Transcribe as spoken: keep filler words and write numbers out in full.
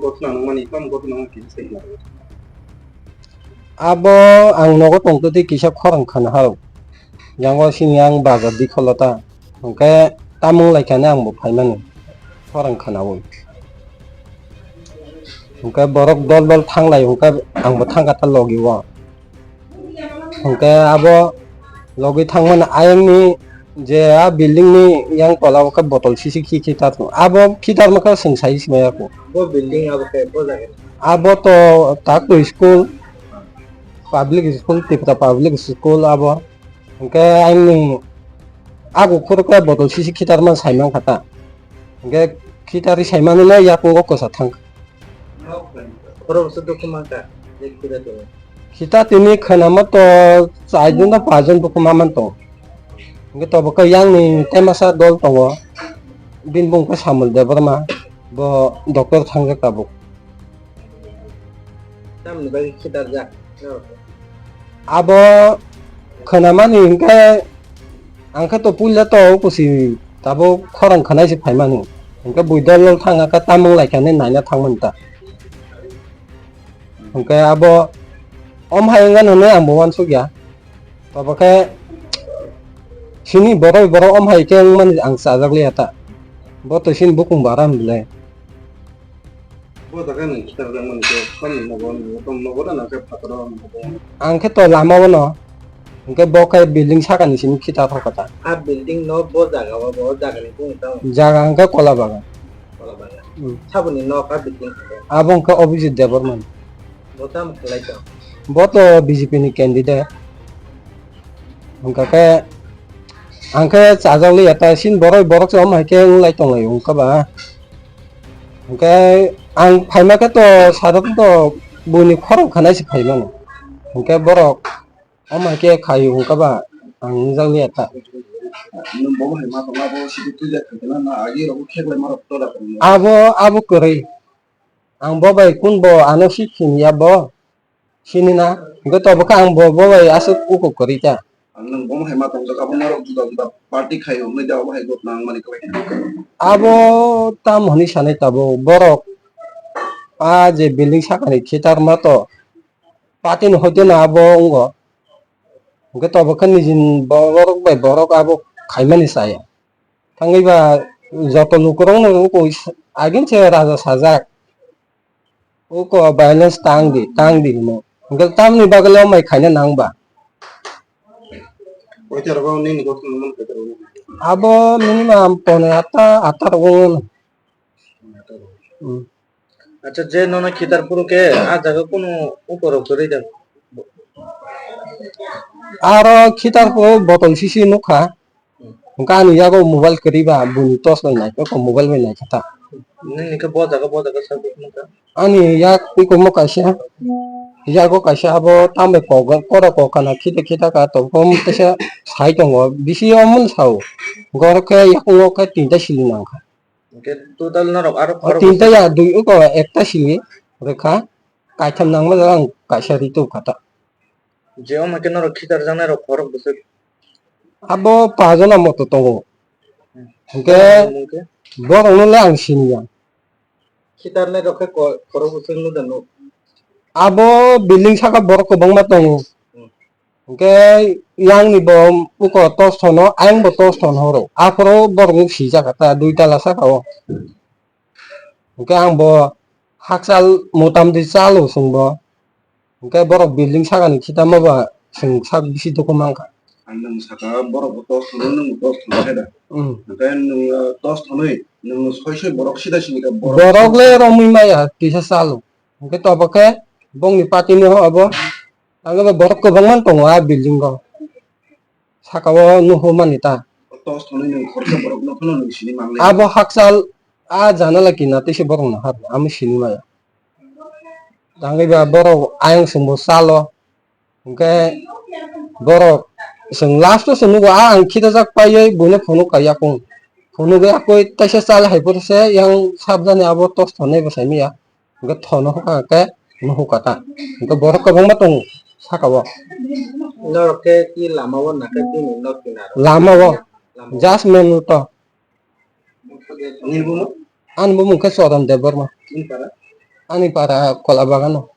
Ghotona nangmani, tamo ghotona wngkha kisa sai khna rw. Abo ang nogo tongtwtwi kisa khorang khana haro. Yango sini ang bazar dikholo ta. Hwnkhe tamung laikhani ang bo phaimani khorang khanaui. Hwnkhe borok dol dol thanglai hwnkhe ang bo thangkha ta logi o. Hwnkhe abo logwi thangmani ayangni je a building ni yang tola o khe botol sisi khi khi tar abo khi tar mankha chwng sai se maya kho. Bo building abo khe bo jaga ni? Abo to Taktwi school, public school, Tripura public school abo. Hwnkhe ayangni ago khoro khe botol sisi khi tar man sai mankha ta. Hwnkhe khitarwi saimano no yakungo kwsa thang. Khoroksa dukhu mankha, je khita tini. Khita tini khwnama to chaijon da pajon dukhu ma man tong. Hwnkhe tobo khe yangni temasa dol tongo. Bini bung khe Samul Debbarma, bo doctor thangjak tabuk. Tamni bagwi khitarjak norok? Abo khwnamani hwnkhe, ang khe to puila to kusi tabuk khorang khwnai se phaimani. Hwnkhe bui dol dol thang kha tamung laikha hinwi naina thangmani ta. Hwnkhe abo om hai wngya hinwi ang bo uansukya. Tobo khe sini borok borok om hai khe wngmani ang chajak liya ta. Bo to sini bukung bara hwn belai. Bo jaga nwng khitarjakmani khe tamni nogo, nwng tong nogo na nang khe phataro nogo? Ang khe to lama o no, hwnkhe bo khe building sakani simi khitar thok kha ta. A building no bo jaga o, bo jaga ni bung tamo? Jaga hwnkhe Kola Bagan. Kola Bagan. Hmm. Saboni nok a building? Abo hwnkhe Abhijit Debbarma ni. Bo tamo khlai tong? Bo to B J P ni candidate. Hwnkha khe ang khe chajak liya ta, sini borok borok se om hai khe wng lai tong lai wngkha ba. Hwnkhe ang phaima khe to sado to buini khorang khanai se phaimani. Hwnkhe borok om hai khe khai wngkha ba ang wngjak liya ta. Nwng bo hai ma tongma bo sidi twi jak khaikhe na agi rok kheklai ma rok tola tongma. Abo, abo kwrwi. Ang bo bai kun bo ano si siniya bo. Sini na. Hwnkhe tobo khe ang bo, bo bai aswk uko kwrwi ta. Ang nwng bo hai ma tongjak, abo norok juda juda party khai hwnwi da, abo hai ghotna wngmani kwlai khe. Abo tam hwnwi sanai tabuk borok a je building sakani khitar ma to party ni hoite no abo wngo. Hwnkhe tobo khe nijini borok bai borok abo khaimani chaya. Thangwi ba joto lukurokno uko agin se raja sajak. Uko violence tang di, tang di hino. Hwnkhe tamni bagwi le omai khaina nang ba? Koita rogo nini gotno man koita rogo? Abo minimum pone atta, atta rogo. Hmm. Acha, je nono khitar phuru khe a jaga kunu ukorok kwrwi da? Aro khitar phuru botol sisi nukha. Hwnkhe ani yago mobile kwrwi ba, buini torch bai naikha, mobile bai naikha ta. Nini khe bo jaga, bo jaga sa nukha? Ani yak twi kwmwk kaisa, yago kaisa abo tambai kok, koro kok kana khita khita ka tongkha, omo teisa sai tongo, bisi omo sao. Hwnkhe oro khe yakungo khe tinta sili nangkha. Hwnkhe total norok aro o khorok tinta ya dui uko ekta sili rwkha, kaitham nangma jaga ang kaisa ri tubkha ta. Je omo khe norok khitarjaknai rok khorok bwswk? Abo pajon moto tongo. Hmm. Hwnkhe borokno le ang siniya. Khitarnai rok khe ko-, khorok bwswk nukda nuk? Abo building saka borok kwbangma tongo. Hmm. Hwnkhe yangni bo uko torch thono, ayang bo torch thono horo. Aphuru borok nuk sijak ta dui tala saka o. Hwnkhe ang bo hakchal motamdi chalo chwng bo. Hwnkhe borok building sakani khitama ba chwng sak bisi dukhu mankha. Ang nwng saka borok bo torch thono, nwng bo torch thono khe da. Hmm. Hwnkhe nwng, uh, torch thonwi nwng soi soi borok sida sini khe borok. Borok le romwi maya kisa chalo. Hwnkhe tobo khe bongni party ni ho abo. Ang abo borok kwbangma tongo a building o. Saka o nuhur mani ta. Torch thonwi nwng khoroksa borok no phano nwng sini manlai. Abo hakchal a janala kina tei se borok no har, amo sini maya. Tangwi ba borok ayang songbo chalo. Hwnkhe borok chwng last o chwng nugo, a ang khitajak paiwi buino phunuk kha yakung. Phunugwi akoi teisa chal hai phuru se yang sabjani abo torch thonwi bwsai maya. Hwnkhe thono hwnkha khe nuhukha ta. Hwnkhe borok kwbangma tongo saka o. Norok khe ki lama o na khe bini nok kinaro? Lama o. Lama o. Just main road o. Nini bumung? Ani bumung khe Choron Debbarma. Nini para? Ani para kola bagano.